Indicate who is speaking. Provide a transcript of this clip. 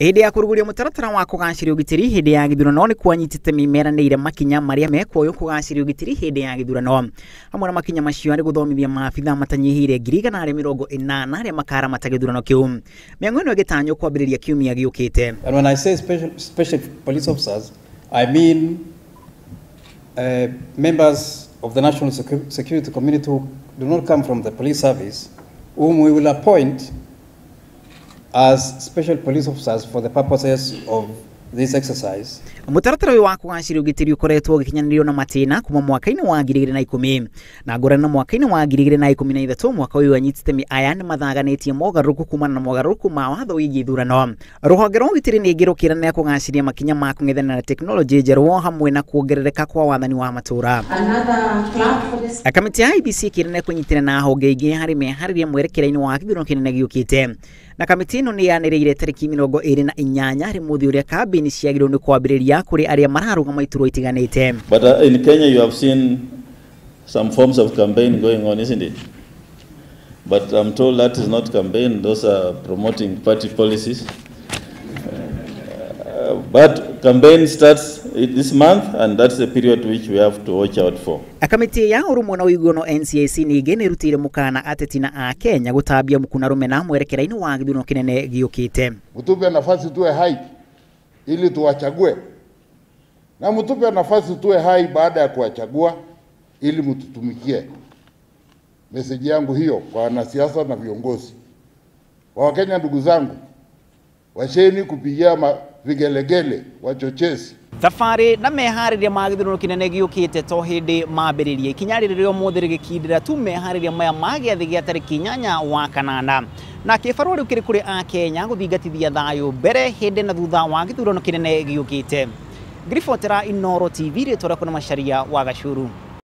Speaker 1: Hĩndĩ ya kũrugũria mũtaratara wa kũgacĩria ũgitĩri hĩndĩ ya gĩthurano nĩ kwanyitĩte mĩmeranĩire makinya marĩa mekuoywo kũgacĩria ũgitĩri hĩndĩ ya gĩthurano. Hamwe na makinya macio arĩ gũthomithia maabitha matanyihĩire 180,000 arĩa makaramata gĩthurano kĩu. Mĩang'o ĩno ĩgĩtanywo kwambĩrĩria kiumia gĩũkĩte.
Speaker 2: And when I say special police officers, I mean members of the national security community who do not come from the police service, whom we will appoint as special police officers for the purposes of this exercise.
Speaker 1: Mũtaratara ũyũ wa kũgacĩria ũgitĩri ũkoretwo ũgĩkinyanĩrio na matĩna kuma mwaka-inĩ wa 2010 na ngũrani na mwaka-inĩ wa 2013. Mwaka ũyũ anyiti itemi aya nĩ mathaganĩtie mogarũrũku kumana na mogarũrũku ma watho wĩgiĩ ithurano. Rũhonge rwa ũgitĩri ningĩ rũkĩranĩra kũgacĩria makinya ma kũng'ethanĩra na tekinoronjĩ njerũ hamwe na kuongerereka kwa wathani wa matũũra. Kamĩtĩ ya IEBC ĩkĩranĩra kũnyitana na honge ingĩ harĩ meharĩria mwerekera-inĩ wa gĩthurano kĩnene gĩũkĩte, na kamĩtĩ ĩno nĩ yanĩrĩire tarĩki 28 harĩ mũthĩ ũrĩa kambĩini ciagĩrĩirwo nĩ kwambĩrĩria kũrĩ arĩa mararũgama iturwa itiganĩte.
Speaker 3: But in Kenya you have seen some forms of campaign going on, isn't it? But I'm told that is not campaign, those are promoting party policies. But campaign starts this month, and that's the period which we have to watch out for.
Speaker 1: Kamĩtĩ ya ũrũmwe na ũiguano NCIC ningĩ nĩ ĩrutĩire mũkana ateti na a Kenya gũtambia muku na rũmena mwerekera-inĩ wa gĩthurano kĩnene gĩũkĩte.
Speaker 4: Mtupe nafasi tuwe hai ili tuwachague, na mtupe nafasi tuwe hai baada ya kuwachagua ili mtutumikie. Meseji yangu hiyo kwa wanasiasa na viongozi wa Wakenya, ndugu zangu, wacheni kupigia vigelegele wachochezi.
Speaker 1: Thabarĩ na meharĩria ma gĩthurano kĩnene gĩũkĩte to hĩndĩ mambĩrĩria. Ikinya rĩrĩ rĩa ũmũthĩ rĩgĩkindĩra tu meharĩria maya ma gĩathĩ gĩa tarĩki 8 wa kanana, na kĩbarũa rĩu kĩrĩ kũrĩ akenya gũthingatithia thayũ mbere, hĩndĩ na thutha wa gĩthurano kĩnene gĩũkĩte. Ngiribotera Inooro TV, rĩtwa rĩakwa nĩ Macharia wa Gacuru.